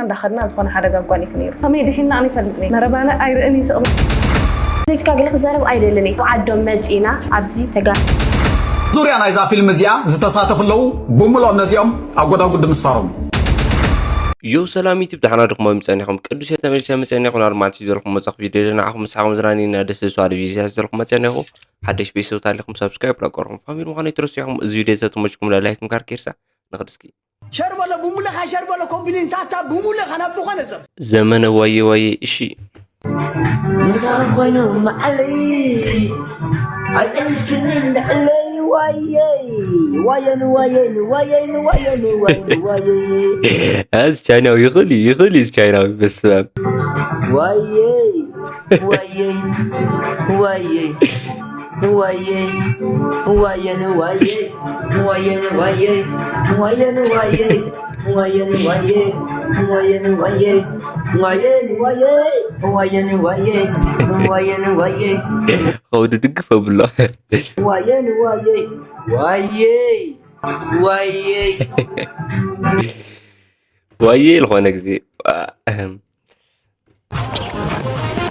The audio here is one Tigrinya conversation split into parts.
እንዳኸድና ዝኾነ ሓደጋ ኣጓኒፉ ነይሩ። ከመይ ድሒና ኣነ ይፈልጥ ነይ መረባና ኣይርእን ይስቕ። ፖለቲካ ገለ ክዛረብ ኣይደልን እየ። ኣብ ዓዶም መጺእና ኣብዚ ተጋ ዙርያ ናይዛ ፊልም እዚኣ ዝተሳተፉ ኣለዉ። ብምሉኦም ነዚኦም ኣብ ጎዳጉዲ ምስፋሮም። ዮ ሰላም ዩቲብ ደሓና ድኹም መጸኒኹም ቅዱስ ተመልሰ መጸኒኹም ኣርማት እዩ ዘለኹም መጻኽ ቪድዮ ንዓኹም ምስሓኹም ዝራኒ እና ደስ ዝስዋ ቪድዮ ዘለኹም መጸኒኹ ሓደሽ ቤተሰብ ታሊኹም ሳብስክራይብ ላቆርኹም ፋሚሊ ምዃኑ ይትረሱ ኢኹም እዚ ቪድዮ ዘተመችኩም ላይክ ምካር ኬርሳ ንኽድስኪ ሸር በሎ ብሙለኻ ሸር በሎ ኮምፕሊን ታታ ብሙለኻ ናብ ዝኾነ ሰብ ዘመነ ዋየ ዋየ እሺ ምሳኻ ኮይኑ መዓለይ ኣይጸልክኒ ንዕለይ ዋየይ ዋየ ንዋየይ ንዋየይ ንዋየ ንዋይ ንዋየይ እዚ ቻይናዊ ይኽእል እዩ ይኽእል እዩ እዚ ቻይናዊ በስመ ኣብ ዋየይ ዋየይ ዋየይ ዋየይ ዋየ ንዋየይ ዋየ ንዋየይ ዋየ ንዋየይ ዋየ ንዋየይ ዋየ ንዋየይ ዋየ ንዋየይ ዋየ ንዋየይ ዋየ ንዋየይ ከውዲ ድግፍ ኣብሎ ዋየ ንዋየይ ዋየይ ዋየይ ዋየ ዝኾነ ግዜ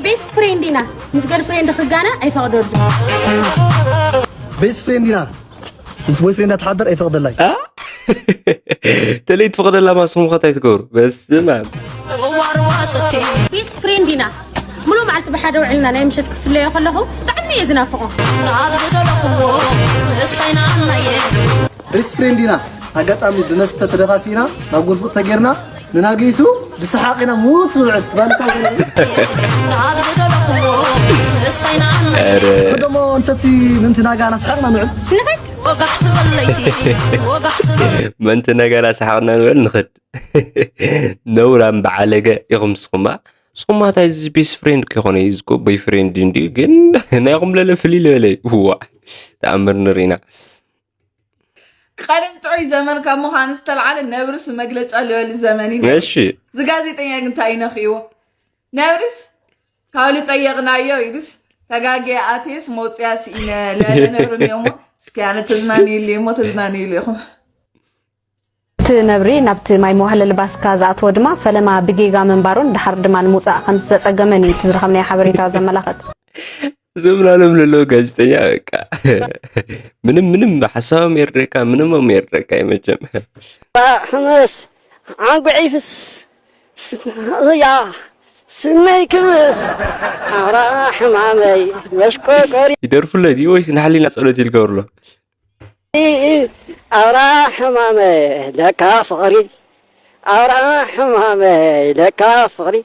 ቤስት ፍሬንድ ኢና ምስ ገርፍሬንድ ክጋነ ኣይፈቕደሉ ቤስት ፍሬንድ ኢና ምስ ቦይ ፍሬንዳ ትሓደር ኣይፈቕደላይ ተለይ ትፈቕደላ ማስኹም ኸታይ ትገብሩ በስመ ኣብ ቤስት ፍሬንድ ኢና ሙሉ መዓልቲ ብሓደ ውዕልና ናይ ምሸት ክፍለዮ ከለኹ ብጣዕሚ እየ ዝናፍቆ ኣብ ዝደለኹዎ ምሳይና ኣናየ ቤስት ፍሬንድ ኢና ኣጋጣሚ ብመስተ ተደፋፊና ናብ ጎልፎ ተጌርና ንናገይቱ ብሰሓቕ ኢና ሙት ንውዕል ትባልሳ ኣብ ዝደለኹዎ ምሳይና ኣናየ ደሞ ንሰቲ ምንቲ ናጋ ናስሓቕና ንውዕል ንኸድ ወጋሕ ትበል ለይቲ ወጋሕ ትበል ምንቲ ናጋ ናስሓቕና ንውዕል ንኽድ ነውራም በዓለገ ኢኹም ስኹማ ስኹማ እንታይ እዚ ቤስት ፍሬንድ ከይኮነ እዩ ዝኮ ቦይ ፍሬንድ እንድዩ ግን ናይኹም ለለ ፍልይ ለበለ እዩ ዋ ተኣምር ንርኢና ቀደም ጥዑይ ዘመን ካብ ምዃኑ ዝተልዓለ ነብርስ መግለፂ ኣለበሊ ዘመን እዩ ነይሩ። እሺ እዚ ጋዜጠኛ ግን እንታይ ነኽእዎ ነብርስ ካብ ልጠየቕናዮ ኢሉስ ተጋጊያ ኣትየስ መውፅያ ስኢነ ለለ ነብሪ እኒኦሞ እስኪ ኣነ ተዝናንየሉ እሞ ተዝናንየሉ ኢኹም እቲ ነብሪ ናብቲ ማይ መዋህለሊ ባስካ ዝኣተወ ድማ ፈለማ ብጌጋ ምንባሩን ድሓር ድማ ንምውፃእ ከም ዘፀገመን እዩ እቲ ዝረኸብናዮ ሓበሬታ ዘመላኽት። ዝብላሎም ለለዉ ጋዜጠኛ በቃ ምንም ምንም ሓሳቦም የርደካ ምንሞም የርደካ ይመቸም ሕመስ ዓንጉዒፍስ ያ ስመይ ክምስ ኣራ ሕማመይ መሽቆቆሪ ይደርፉለ ድዩ ወይስ ንሓሊና ጸሎት ይልገብርሎ ኣውራ ሕማመ ለካ ፍቕሪ ኣውራ ሕማመ ለካ ፍቕሪ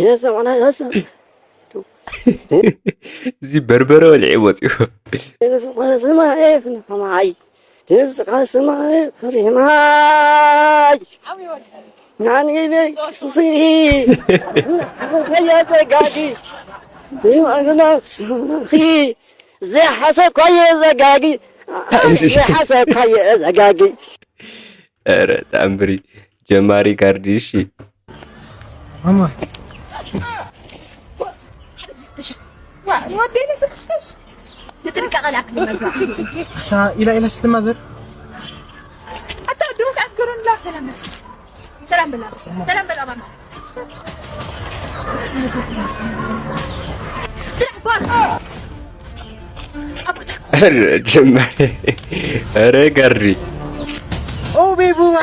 የስምዕና የስም እዚ በርበረ ወልዒ ወፂኡ የስምዕና ስማኤ ፍንሕማይ ንስኻ ስማይ ፍሪማይ ናኒበይ ስኺ ሓሰብኳዮ ዘጋጊ ዘይማግና ስኺ ዘይሓሰብኳዮ ዘጋጊ ዘይሓሰብኳዮ ዘጋጊ ኧረ ተኣምሪ ጀማሪ ጋርዲ እሺ ማማ ንጥንቃቐ ላክል መዛ ኢላ ኢላ ስትማዘር ኣታ ዶክ ኣትገሩላ ሰላም ሰላም በላ ሰላም በላ ባና ስራሕ ቦስ ጀማሪ ኧረ ጋርዲ ኦ ቤቡዋ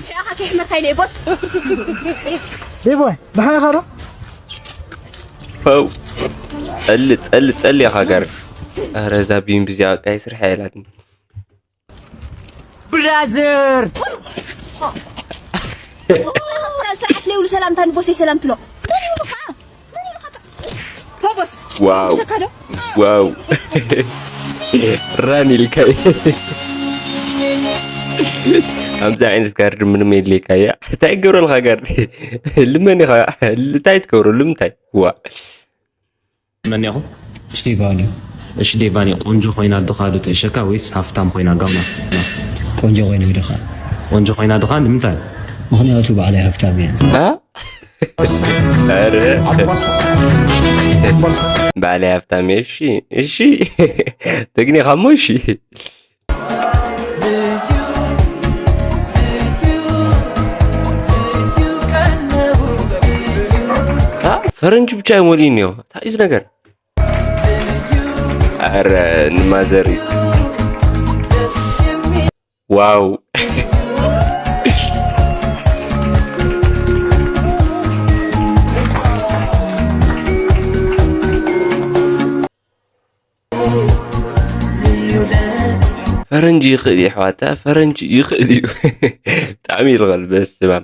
ሸኻ ከይሕመካ ኢለ ቦስ ቤቡዋ ብሓይኻ ዶ ፈው ጸሊ ጸሊ ጸሊ ኢኻ ጋር ኧረ እዛ ቢምቢ እዚኣ ቃይ ስርሐ ኢላትኒ ብራዘር ስርዓት ለይብሉ ሰላምታ ንቦሰይ ሰላም ትሎ መን ይብሉኻ መን ይብሉኻ ቦስ ዋው ሰካዶ ዋው ራን ኢልካ ከምዚ ዓይነት ጋርዲ ምንም የድልየካ እያ እንታይ ይገብረልካ ጋርዲ ልመን ኢኻ እንታይ ትገብረሉ ምንታይ ዋ መን ኢኹም? ስቴቫኒ። እሺ ዴቫኒ ቆንጆ ኮይና ዶ ካዶ ተሸካ ወይስ ሃፍታም ኮይና ጋውና? ቆንጆ ኮይና ዶ ካ? ቆንጆ ኮይና ዶ ካ ንምንታይ? ምኽንያቱ ባዕላይ ሃፍታም እየ። ኧረ ባዕለይ ሃብታም እየ። እሺ፣ እሺ። ተግኒኻ እሞ እሺ። አ፣ ፈረንጂ ብቻ ይሞልእኒ እዮ። እንታይ እዩ እዚ ነገር? ኣረ ንማዘር እዩ። ዋው። ፈረንጂ ይኽእል እዩ ኣሕዋታ፣ ፈረንጂ ይኽእል እዩ። ብጣዕሚ ይልቐል በስመኣብ።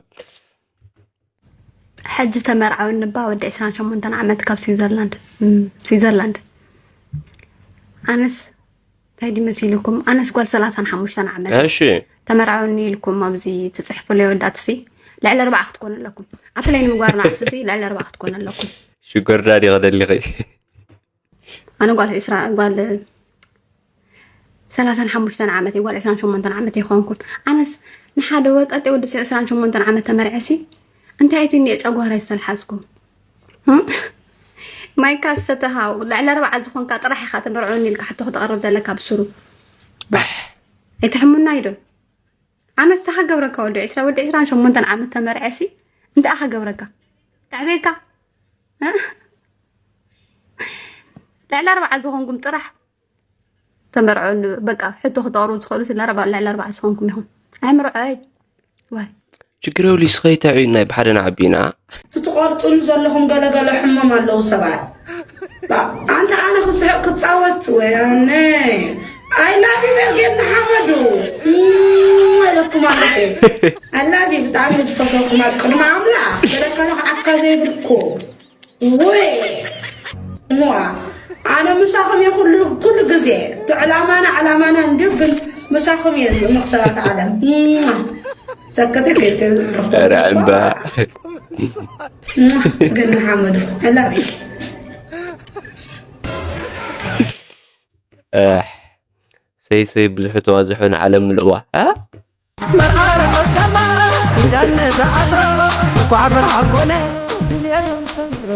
ሕጂ ተመርዓወኒ እባ ወዲ ዕስራን ሸሞንተን ዓመት ካብ ስዊዘርላንድ። እም፣ ስዊዘርላንድ። ኣነስ እንታይ ድዩ መሲልኩም? ኣነስ ጓል ሰላሳን ሓሙሽተን ዓመት። እሺ። ተመርዓወኒ ኢልኩም ኣብዚ ትጽሕፉለይ ወዳትሲ ልዕሊ ኣርባዓ ክትኮኑ ኣለኩም። ኣፕላይ ንምግባር ንዓሱሲ ልዕሊ ኣርባዓ ክትኮኑ ኣለኩም። ሽጎር ዳዲ ከደሊኺ። ኣነ ጓል ዕስራ ጓል ሰላሳን ሓሙሽተን ዓመት እየ፣ ጓል ዕስራን ሸሞንተን ዓመት ኣይኮንኩን። ኣነስ ንሓደ ወጣጥ ወዲ ዕስራን ሸሞንተን ዓመት ተመርዐሲ እንታይ እቲ እኒኦ ጨጓራ ዝተልሓዝኩ። ማይካ ዝሰተኻ ልዕሊ ኣርባዓ ዝኾንካ ጥራሕ ኢኻ ተመርዖኒ ኢልካ ሕቶ ክተቕርብ ዘለካ ብስሩ። ባሕ። ኣይትሕሙና ኢዶ። ኣነስ እንታይ ክገብረካ ወዲ ዕስራ፣ ወዲ ዕስራን ሸሞንተን ዓመት ተመርዐሲ እንታይ ኣኻ ገብረካ? ተዕቤካ? ልዕሊ ኣርባዓ ዝኾንኩም ጥራሕ ተመርዖ። በቃ ሕቶ ክተቕርቡ ትኽእሉ ስለ ኣርባ-፣ ልዕሊ ኣርባዓ ዝኾንኩም ኢኹም። ኣይምርዖይ። ዋይ። ችግር የብሉ፣ እስኸ ይተዕዩ ናይ ብሓደ ንዓቢ ኢና። እቲ ትቆርጹኒ ዘለኹም ገለገለ ሕሞም ኣለዉ ሰባት። ኣንተ ኣነ ክስሕቕ ክጻወት ወያነ። I love you ቤርጌድ ንሓመዱ። እም፣ ኢለኩም ኣለኹ። I love you ብጣዕሚ ዝፈትወኩም ኣብ ቅድሚ ኣምላኽ። ገለ ከለኽዓካ ዘይብልኩ። ወይ እዋ ኣነ ምሳኹም እየ ኩሉ ኩሉ ግዜ እቲ ዕላማና ዕላማና እንድዩ ግን ምሳኹም እየ ንኽሰባት ዓለም ሰከተ ከይተ ኧረ እምባ ግን ሓመዱ ዕላቢ ኣሕ፣ ሰይ ሰይ ብዙሑ ተዋዝሑ ንዓለም ምልእዋ እ? መርዓ ርሑስ ደማ ኪዳን ንዝኣስሮ እንኳዕ ብርሃን ኮነ ድልየቶም ሰምሮ።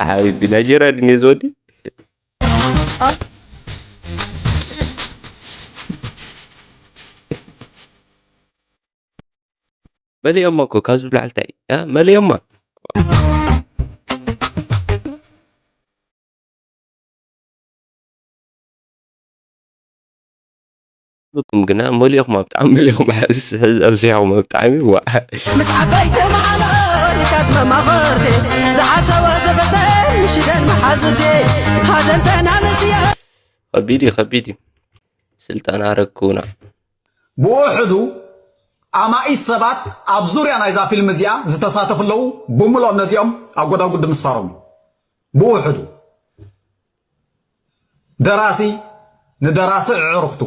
ሓቢቢ ናይጀርያ ድንየ ዝወዲ መሊኦማ እኮ ካብ ዝብላዕ እንታይ እ? መሊኦማ ብኩም ግና መሊኦኹማ ብጣዕሚ መሊኦኹም ሕዚ ኣብዚሖኹማ ብጣዕሚ ዋ ምስ ዓበይቲ ማዕረ ሊቃት መማኽርቲ ዝሓሰቦ ዝፍጸም ምሽደን መሓዙቲ ሃደንተና ምስየ ከቢድ እዩ ከቢድ እዩ ስልጠና ረክቡና ብውሕዱ ኣማኢት ሰባት ኣብ ዙርያ ናይዛ ፊልም እዚኣ ዝተሳተፉ ኣለዉ። ብምልኦም ነዚኦም ኣብ ጎዳጉዲ ምስፋሮም እዩ። ብውሕዱ ደራሲ ንደራሲ ኣዕሩኽቱ፣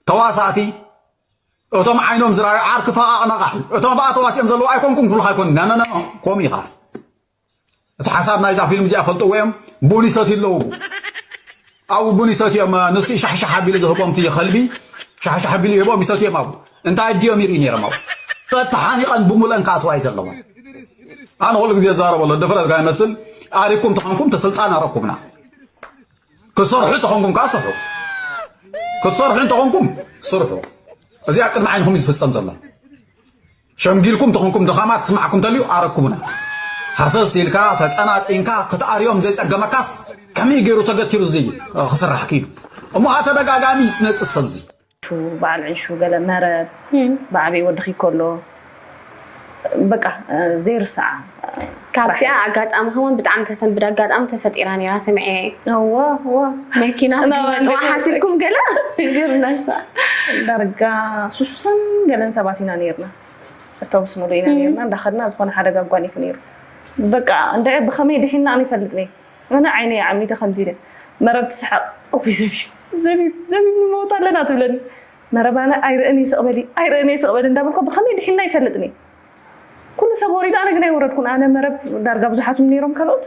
ተዋሳእቲ እቶም ዓይኖም ዝረኣዩ ዓርኪ ፈቓቕ ነቓሕ እዩ። እቶም ኣብኣ ተዋሲኦም ዘለዉ ኣይኮንኩም ክብሉኻ ኣይኮኑን። ኖ ኖ ኖ፣ ከምኡ ኢኻ። እቲ ሓሳብ ናይዛ ፊልም እዚኣ ፈልጥዎ እዮም። ቡን ይሰትዩ ኣለዉ። ኣብኡ ቡን ይሰትዩ እዮም። ንሱ እዩ ሻሕሻሕ ኣቢሉ ዝህቦም እቲ ከልቢ። ሻሕሻሕ ኣቢሉ ይህቦም ይሰትዩ እዮም ኣብኡ። እንታይ ድዮም ይርእዩ ነይሮም ኣብኡ። ተተሓኒቐን ብምሉአን ክኣትዋ እዩ ዘለወን። ኣነ ኩሉ ግዜ እዛረብ ኣሎ ድፍረት ጋር ይመስል ኣሪኩም ተኾንኩም ተስልጣን ኣረኩብና። ክትሰርሑ ተኾንኩም ከዓ ስርሑ። ክትሰርሑ እንተኾንኩም ስርሑ። እዚኣ ቅድሚ ዓይንኹም እዩ ዝፍጸም ዘሎ። ሸምጊልኩም ተኾንኩም ድኻማት ስማዕኩም ተልዩ ኣረኩብና። ሃሰስ ኢልካ ተጸናጺንካ ክትኣርዮም ዘይጸገመካስ ከመይ ገይሩ ተገቲሩ እዚ ክስራሕ ክኢሉ? እሞ ተደጋጋሚ ይጽነጽ ሰብ እዚ። ሹ በዓል ዕሹ ገለ መረብ ብዓብይ ወድኺ ከሎ በቃ ዘይርሳዓ ካብዚኣ ኣጋጣሚ ከማን ብጣዕሚ ተሰንብድ ኣጋጣሚ ተፈጢራ ነይራ ሰምዐ እወ እወ መኪና ትመጥዋ ሓሲብኩም ገለ ይርነሳ ዳርጋ ሱሱን ገለን ሰባት ኢና ነይርና ኣውቶቡስ ሙሉ ኢና ነይርና እንዳኸድና ዝኾነ ሓደጋ ኣጓኒፉ ነይሩ በቃ እንደ ብኸመይ ድሒና ኣነ ይፈልጥ ነይ ኣነ ዓይነይ ዓሚተ ከምዚ ኢለ መረብ ትስሓቕ እውይ ዘቢብ ዘቢብ ዘቢብ ንመውት ኣለና ትብለኒ መረብ ኣነ ኣይርእን እየ ስቕ በሊ ኣይርእን እየ ስቕ በሊ እንዳበልኩ ብኸመይ ድሒና ይፈልጥኒ ኩሉ ሰብ ወሪዱ ኣነ ግን ኣይወረድኩን ኣነ መረብ ዳርጋ ብዙሓት ነይሮም ካልኦት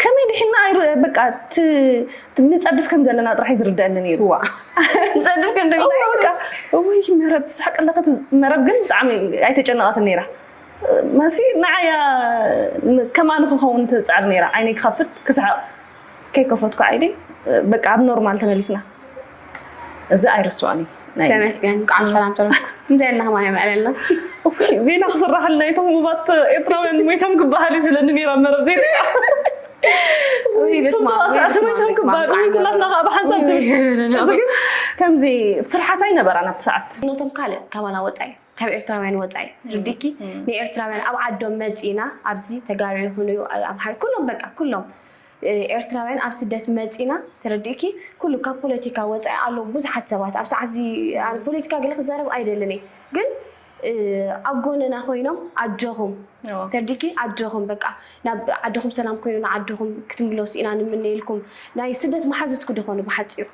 ከመይ ድሒና ኣይርእ በቃ ንፀድፍ ከም ዘለና ጥራሕ ዝርደአኒ ነይሩ ዋ ንፀድፍ ከም ዘለና በቃ ወይ መረብ ትስሓቅ ኣለካ መረብ ግን ብጣዕሚ ኣይተጨነቀትን ነይራ መሲ ንዓያ ከማን ክኸውን ትፅዕር ነይራ። ዓይነይ ክኸፍት ክስሓቕ ከይከፈትኩ ዓይነይ በቃ ኣብ ኖርማል ተመሊስና። እዚ ኣይርስዖን እዩ። ናይ ተመስገን እንኳዕ ብሰላም ተረፍኩ። እንታይ ኣለና ከማን የምዕለልና። ዜና ክስራሕልና እቶም ህሙማት ኤርትራውያን ሞይቶም ክበሃል እዩ ዝብለኒ ነይራ መረብ ዘይትፃ ውይ በስመ ኣብ፣ ውይ በስመ ኣብ፣ ሞይቶም በስመ ኣብ፣ ክበሃል ብዓይኒ ኩላትና ከዓ ብሓንሳብ ትብል። እዚ ግን ከምዚ ፍርሓት ኣይነበራን ኣብቲ ሰዓት። ኖቶም ካልእ ከማና ወፃኢ ካብ ኤርትራውያን ወፃኢ ርድኪ ንኤርትራውያን ኣብ ዓዶም መፂና ኣብዚ ተጋሩ ይኹኑ ኣምሓር ኩሎም በቃ ኩሎም ኤርትራውያን ኣብ ስደት መፂና ተረዲእኪ ኩሉ ካብ ፖለቲካ ወፃኢ ኣለዉ ብዙሓት ሰባት ኣብ ሰዓት እዚ ፖለቲካ ገለ ክዛረብ ኣይደልን እየ ግን ኣብ ጎንና ኮይኖም ኣጆኹም ተርዲኪ ኣጆኹም በቃ ናብ ዓድኹም ሰላም ኮይኑ ንዓድኹም ክትምለሱ ኢና ንምነየልኩም ናይ ስደት መሓዙትኩ ድኾኑ ብሓፂሩ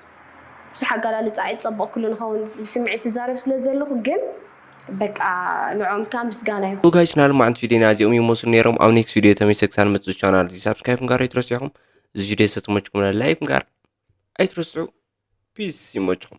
ብዙሕ ኣጋላልፃ ኣይፀበቕኩሉ ንኸውን ብስምዒት ትዛረብ ስለ ዘለኹ ግን በቃ ንዖም ከ ምስጋና ይኹን። ጋይስ ናልማዓንቲ ቪዲዮና እዚኦም ይመስሉ ነይሮም። ኣብ ኔክስት ቪዲዮ ተመይሰ ክሳን መፅእ ቻናል እዚ ሳብስክራይብ ምግባር ኣይትረስዑ። እዚ ቪዲዮ ሰትመችኩም ላይክ ምግባር ኣይትረስዑ። ፒስ ይመችኹም።